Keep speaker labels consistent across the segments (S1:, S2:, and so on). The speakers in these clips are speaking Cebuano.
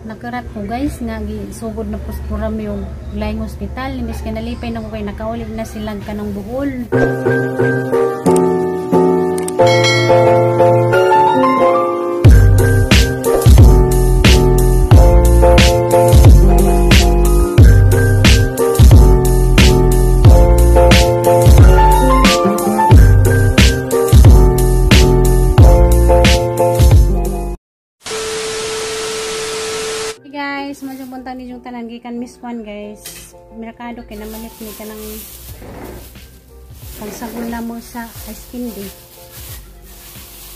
S1: Nakarat ko guys nga gisugod na pospuram yung laing hospital. Miski nalipay na ko kay nakauli na silang kanang buhol. Guys, medyo buntag ni yung tanan gikan Miss Kwan guys. Merkado kay namalit ni kanang pagsagol na mo sa ice candy.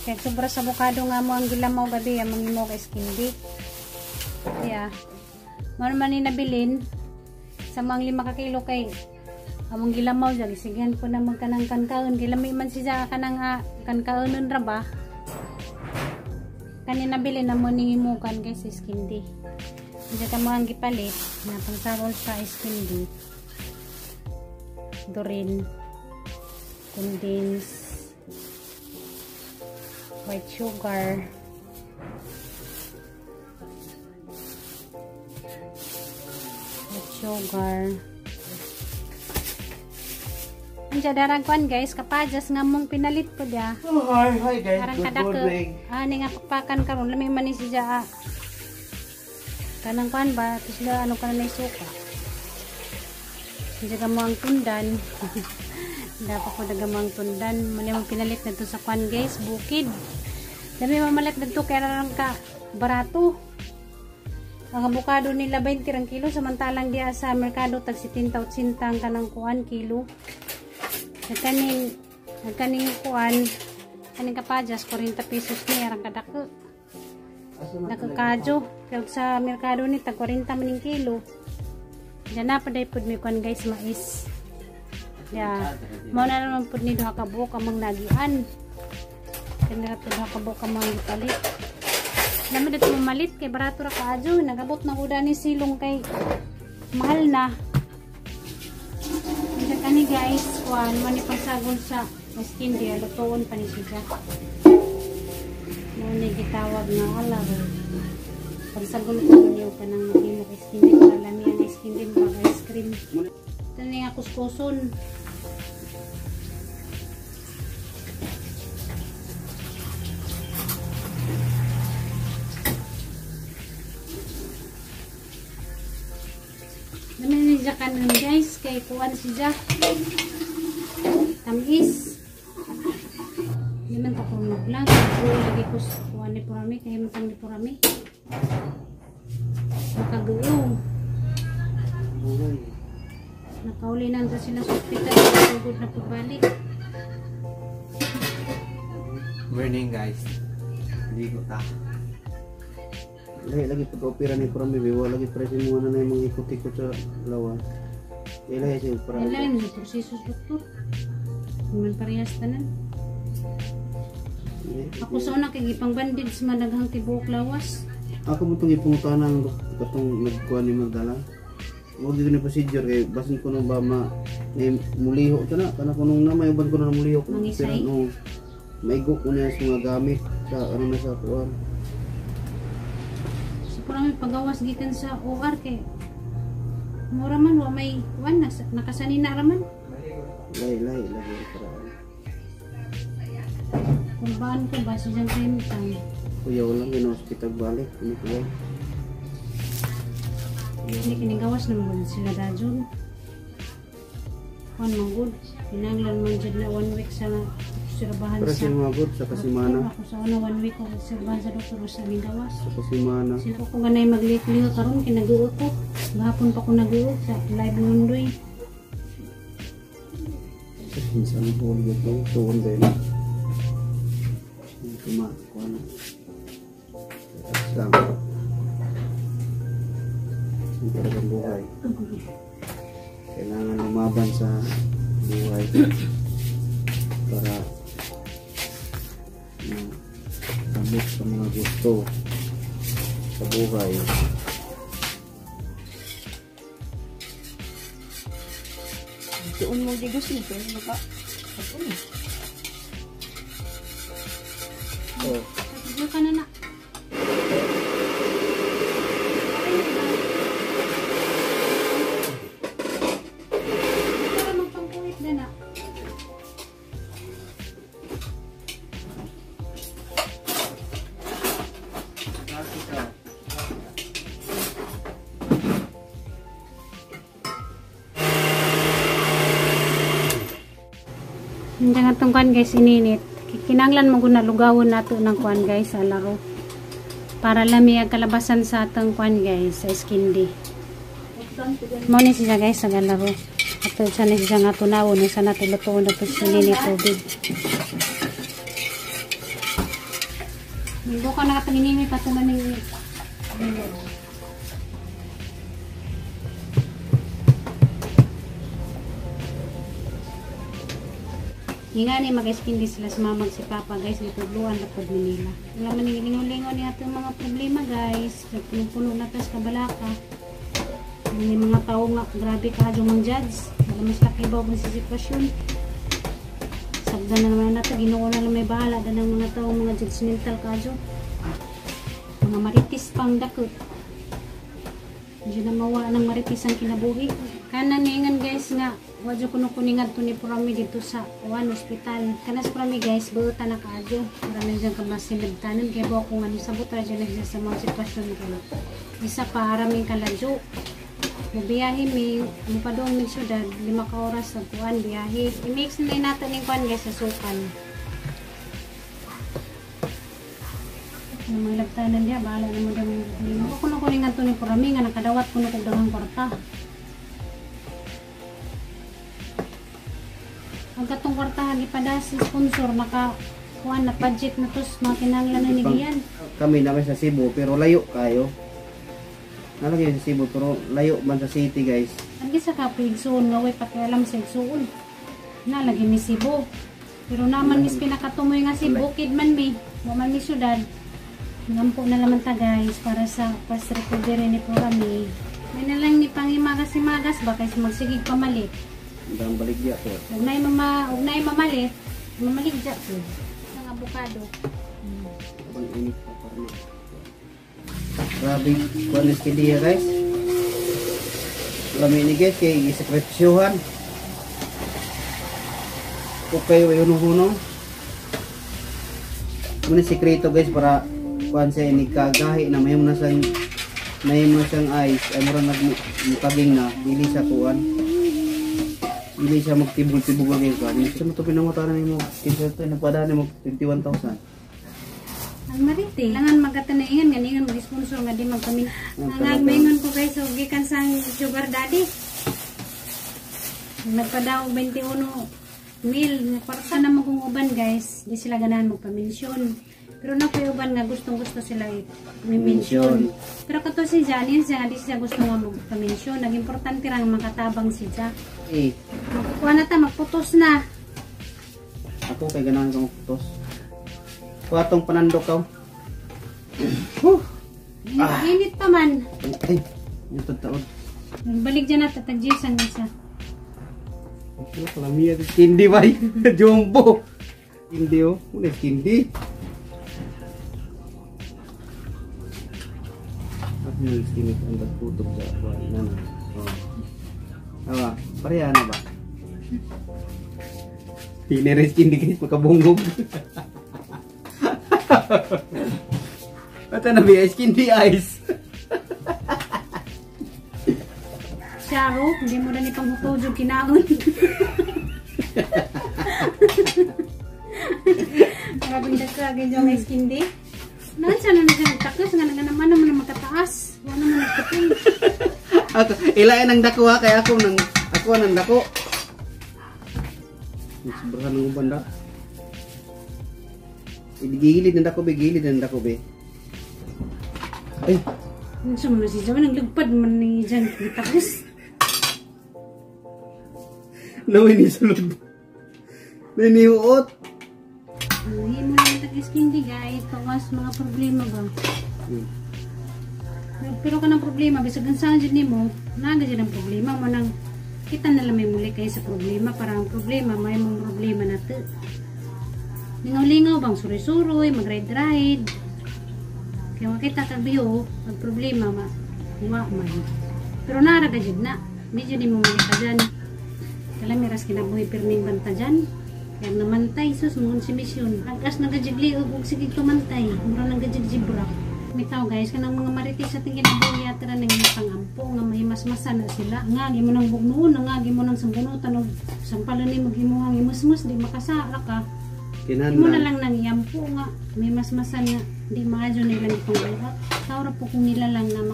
S1: Kay sobra sa avocado nga mo ang gilamaw gabi ang mangimo og ice candy. Yeah. Mao man ni nabilin sa mga 5 ka kilo kay among gilamaw dyan, isigihan ko na magkanang kankaon. Gilami man siya kanang kankaonon ra ba? Kani nabilin na mo ningimukan guys ice candy. Diyan ka mo ang gipalit na pangsagol sa ice candy. Dorin, condense, white sugar, white sugar. Andiyan darang kuan guys, kapajas nga mong pinalit ko dia.
S2: Oh, hi, hi guys.
S1: Arang
S2: Good
S1: kadako.
S2: morning.
S1: Ani nga pakpakan karon lami man ni siya. Kanang kuan ba tusla ano kana nay suka. Diya ka mo ang tundan. Dapat ko daga mo ang tundan. Muna mong pinalit na to sa kuan guys, bukid. Dami mamalit dito kaya lang ka barato. Ang abukado nila 20 ang kilo samantalang diya sa merkado tag 70 80 ang kanang kuan kilo. Kaning kaning kuan kaning kapajas 40 pesos ni arang kadako. Nakakadyo. Pero sa merkado ni tag 40 maning kilo. Diyan na paday pud mi kuan guys mais. Ya. Mao na naman pud ni duha ka buok among nagian. Kanira pud duha ka buok among gipalit. Dami dito mamalit kay barato ra kaadyo. Nagabot na kuda ni silong kay mahal na. Diyan kani guys kuan mo ni pagsagol sa ice candy lutoon pa ni siya. Mo ni gitawag nga alaro. Pagsagol ko niyo kanang mahimo ice candy para lami ang ice candy mag ice cream. Ito ni nga kuskuson. Dami ni siya kanon guys kay kuan siya. Tamis. Hindi man ta ko maglag. Lagi ko kuan ni Purami kay man ni Purami. Makagulo. Nakauli na sila sa ospital. Sugod na pagbalik.
S2: Morning guys. Ligo ta.
S3: Lagi lagi pag-opera ni Purami, wala lagi presyo mo na yung mga ikot-ikot sa lawa. Ilahi siya opera.
S1: Ilahi mo sa proseso doktor. Hindi man parehas tanan. Ako sa una kay gipang bandage man daghang tibuok lawas.
S3: Ako mo itong ipungutahan ang katong nagkuha ni Magdala. Huwag dito ni procedure kay basin ko nung ba ma ni muliho ito na. Kana ko nung na may uban ko na muliho.
S1: Mangisay.
S3: Pero no, maigo ko na sa mga gamit sa ano na sa kuha.
S1: Sa Purami pagawas gikan sa OR kay mura man wa may kuan nakasanina ra man.
S3: Lahi lahi lagi paraan.
S1: Kung baan ko ba siya tang.
S3: Kuya walang gina-hospital balik ini kuya.
S1: Hindi kinigawas naman sila dajon. Kuan man good. Kinahanglan man jud na 1 week sa obserbahan
S3: Pero
S1: sa
S3: siya mga good sa kasimana.
S1: Ako sa una 1 week ko obserbahan sa doktor sa gawas.
S3: Sa kasimana.
S1: Sila ko ganay maglikliho karon kay nag-uot ko. Gahapon pa ko nag-uot sa live nundoy.
S3: Minsan ang buwan gito, tuon din. Tuma, kuan. Lang. Ang talagang buhay. Kailangan lumaban sa buhay para makamit sa mga gusto sa buhay.
S4: Doon mo di gusto pero maka ako ni.
S3: Oh.
S1: Ka na na. Hindi nga itong kuan guys, ininit. Kinanglan mo guna lugawon nato ng kuan guys, sa laro. Para lami ang kalabasan sa atong kuan guys, sa iskindi. Mao ni siya guys, sa galaro. Ato sa ni siya nga tunawon, sa nato lutuon na to sa ininit tubig. Hindi ko nakatanginimi patuman ng nga ni mag-iskindi sila sa mamag si Papa guys, gitudluan na pod nila. Wala man lingon-lingon ni atong mga problema guys, nagpuno-puno na tas kabalaka. May mga tao nga grabe ka yung mga judge, wala mas kakibaw kung sa sitwasyon. Sabdan na naman nato, Ginoo na lang may bahala dan ang mga tao mga judgmental kadyo. Mga maritis pang dakot. Diyan na mawa ng maritis ang kinabuhi. Kanan niingan guys nga wadyo kuno kuningan to ni Purami dito sa Juan Hospital. Kanas Purami guys, buutan na kaadyo. Marami dyan kamasinagtanan. Kaya buwa kung ano sabot radyo na sa mga sitwasyon ko. Isa pa haraming kaladyo. Mubiyahe mi, mupadong mi syudad, 5 ka oras sa kuan biyahe. I-mix na natin yung kuan guys sa sukan. Ang mga labtanan diya, bahala na mo daw. Kuno kuningan to ni Purami nga nakadawat kuno kog daghang kwarta. Ang katong kwartahan ipada sa sponsor naka kuan na budget na tos mga kinahanglan na nigiyan.
S3: Kami naman sa Cebu pero layo kayo. Nalagay sa Cebu pero layo man sa city guys.
S1: Ang sa kapo igsuon nga way pakialam sa igsuon. Nalagi mi Cebu. Pero naman mis pinakatumoy nga si bukid man mi, wa man mi syudad. Ngampo na laman ta guys para sa fast recovery ni Purami. May na lang ni pangimagas-imagas ba kaysa magsigig pamalit.
S3: Ang baligya ko.
S1: Huwag na mamalit, mamaligya ko. Ang abukado.
S3: Ang init pa parang. Grabe, kuan ni guys. Lami ni guys kay gisakripisyuhan. Okay, way huno-huno. Muna sikreto guys para kuan siya ini kagahi na may mo na siyang ice ay mura nagmukaging na dili sa kuan. Hindi siya magtibol-tibol guys. Hindi siya mo ito pinangutanan mo. Kinsa ito, nagpadaan mo 21,000.
S1: Ang marite. Kailangan magkatanaingan, ganingan mag-sponsor nga di magkamin. Ang maingon ko guys, so gikan sang sugar daddy. Nagpadaog 21 mil. Kwarta na mo kung uban guys, di sila ganahan magpaminsyon. Pero na uban nga gustong-gusto sila i-mention. Pero kato si Jan, siya di siya gusto nga magpaminsyon. Nag-importante ra nga makatabang si Ja.
S3: Eh.
S1: Magkukuha na ta, magputos na.
S3: Ako kay ganahan ka magputos. Kuha tong panandok ka. Huh.
S1: Ah. Init pa man.
S3: Ay, yung taon.
S1: Balik dyan na, tatag-juice ang isa.
S3: Kalamiya, kindi ba? Jumbo. Kindi oh. Una kindi. Ang skinny ang nagputok sa ako na na. Oh. Awa, pareha na ba? Pineres kindi guys makabungog. Ata na biya skinny ice.
S1: Charo, hindi mo na ni panghuto jud kinaon. Grabe dagka gyud ang skinny. Naan siya na nagtakas nga naman naman makataas. Wala naman nagkapil.
S3: Ako, ilain ang dako ha, kaya ako nang dako. Sobrahan ng uban da. Gigilid ng dako be, gilid ng dako be. Ay.
S1: Unsa man si Jawan naglugpad man ni Jan nagtakas.
S3: Nawin ni sulod. Ninihuot.
S1: Himo na tag-skindy guys, pawas mga problema ba. Pero kanang problema bisag unsa jud nimo, naa jud ang problema mo nang kita na lang may muli kay sa problema para ang problema may mong problema na to. Lingaw-lingaw bang suroy-suroy, mag-ride-ride. Kaya makita ka biyo, pag problema ma wa man. Pero naara ka jud na, di jud nimo muli ka dyan. Kalamiras kinabuhi pirming banta dyan. Kaya namantay, sus, mohon si misyon. Agas nagajigli, og sige tumantay. Mura nang gajigjibra. Bitaw guys, kanang mga marites sa ating kinabuhi atra nang pangampo nga mahimasmasan na sila. Nga gi mo nang bugnoon, nga gi mo nang sambunutan og sampalan nimo gimuhang imusmus di makasara ka. Imo na lang nang iampo nga may masmasan nga di maadyo nilang ipangbuhat. Tao ra po kung nila lang na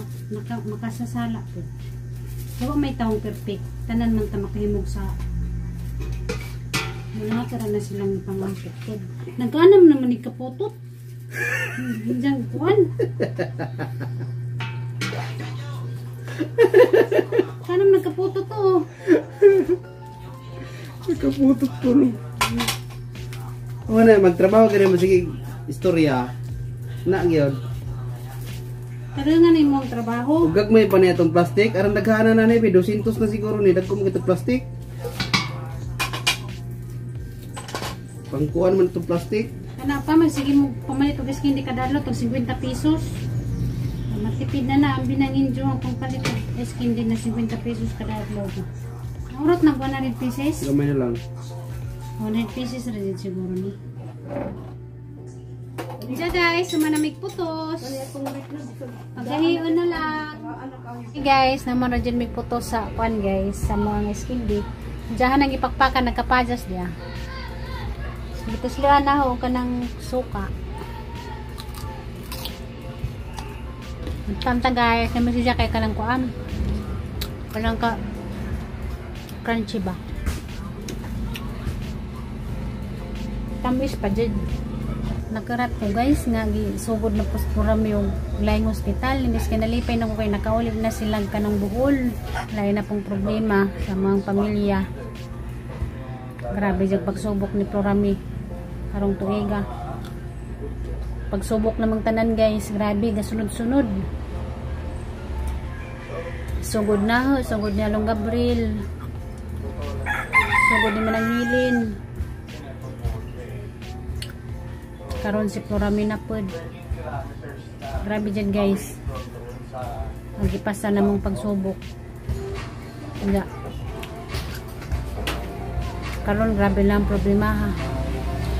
S1: makasasala po. Wa may taong perfect. Tanan man ta makahimog sa mga tara na silang ipangampo. Nagkanam naman ni kapotot. Diyan kuan. Kanam nagkaputot to.
S3: Nagkaputot ko no. Wala magtrabaho ka rin sige istorya. Na gyud.
S1: Tagangan na imong trabaho.
S3: Ug gagmay pa niya itong plastic. Aron daghana na ni 200 na siguro ni dagko mo kitong plastic. Pangkuan man itong plastic.
S1: Kana pa man sige mo pamalit og skin di kadalo tog 50 pesos. Matipid na na ang binangin jo ang pangpalit og skin din na 50 pesos kada adlaw. Urot nag 100 pieces.
S3: Gamay na lang.
S1: 100 pieces ra din siguro ni. Diya guys, sumanamig putos. Pagkahiyon na lang. Hey guys, naman ra dyan may putos sa kwan guys, sa mga skin di. Diyan ang ipakpakan nagkapajas diya. Gituslian na ho ka ng suka. Tamta guys, naman siya kay kanang kuan. Kanang ka crunchy ba? Tamis pa jud. Nagkarat ko guys nga gisugod na pusturam yung laing hospital. Imbes kay nalipay na ko kay nakauli na silang kanang buhol. Lain na pong problema sa mga pamilya. Grabe jag pagsubok ni Florami karong tuiga. Pagsubok namang tanan guys, grabe gasunod-sunod. Sugod na ho, sugod ni Along Gabriel. Sugod ni Manang Hilin. Karon si Florami na pod. Grabe dyan guys. Ang gipasa namang pagsubok. Nga. Karon grabe lang problema ha.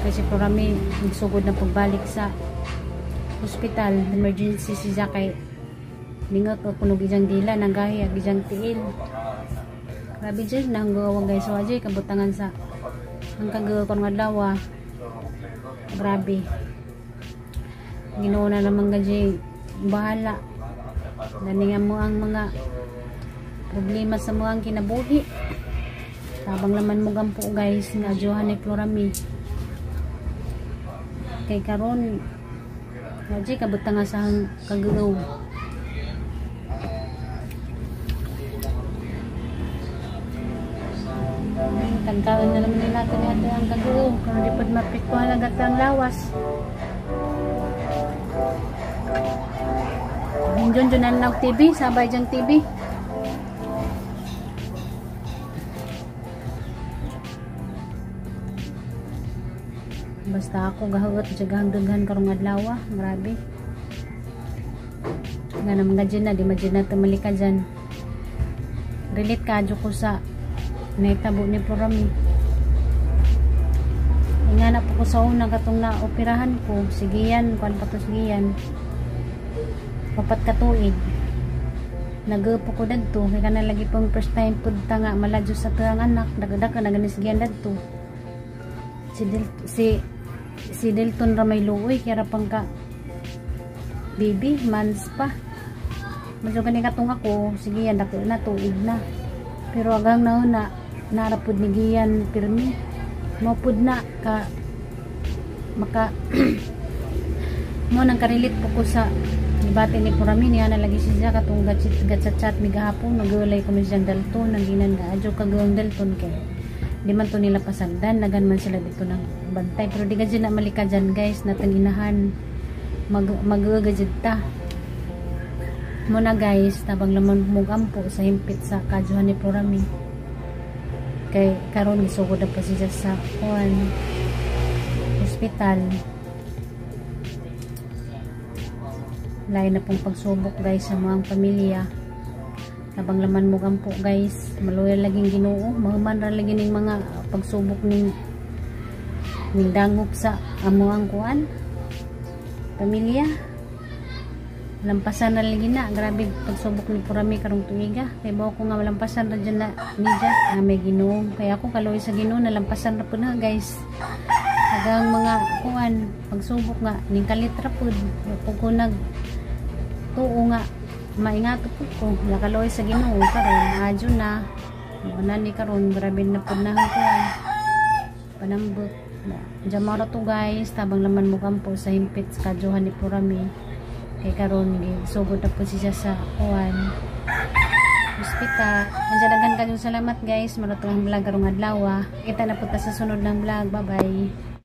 S1: Kasi Florami nagsugod na pagbalik sa hospital, emergency siya kay ningat o kunog ijang dila nanggahi ag ijang tiil. Grabe dyan nanggawa guys, wajay kabutangan sa ang kagawa kon adlaw. Grabe. Ginoo na naman gaji bahala. Ganingan mo ang mga problema sa mga kinabuhi. Tabang naman mo gampo guys nga adyohan ni Florami. Kay karon gaji kabutang sa kagagaw. Tagkaon na naman nila natin ang kagagaw. Karon di pud mapiktuhan ang gatang lawas. Diyon diyon na TV, sabay diyang TV. Basta ako gahugot jagahang daghan karong adlaw, grabe. Nga naman gadyan na, di madyan na tumalika dyan. Relate kadyo ko sa naitabo ni Florami. Nga na po ko sa una katong na operahan ko, sige yan, kuan pa to sige yan. 4 ka tuig. Nag-upo ko dadto, kay kana lagi pong first time pud ta nga maladyo sa tuang anak, dagdag na ganisgian dadto. Si Delton ra may luoy kaya ra pang ka baby months pa. Medyo gani katong ako, sige yan dako na tuig na. Pero agang nauna nara pud ni Gian pirmi. Mo pud na ka maka mo nang karelate po ko sa gibati ni Florami niya na lagi siya katong gatchat-chat mi gahapon nagulay ko mi siyang Dalton naginan nga adyo kagawang Dalton kay di man to nila pasagdan, nagan man sila dito ng bantay pero di gadyo na malika dyan guys natang inahan magagajid ta muna guys. Tabang laman mugampo sa himpit sa kadyuhan ni Florami kay karon gisugod na pa siya sa kuan hospital. Lain na pong pagsubok guys sa mga pamilya. Tabang laman mo gampo guys, maluya laging Ginoo, mahuman ra lagi ning mga pagsubok ning dangop sa amo ang kuan pamilya. Lampasan na lagi na. Grabe pagsubok ni Purami karong tuiga. Kay bawo ko nga malampasan ra dyan na nidya nga may Ginoo. Kaya ako kaloy sa Ginoo, nalampasan ra pud na, guys. Hagang mga kuan pagsubok nga ning kalit ra pud. Wa ko nag tuo nga maingato pud ko. Nakaloy sa Ginoo karon adyo na. Mo na ni karon, grabe na pud na ang kuan. Panambot. Diyan mao ra to, guys, tabang laman mo kampo sa himpit sa kadyohan ni Purami. Kay karon sugod na po siya sa kuan hospital. Andiyan, daghan kayong salamat, guys. Mao ra to ang vlog karong adlaw. Kita na po ta sa sunod ng vlog. Bye bye.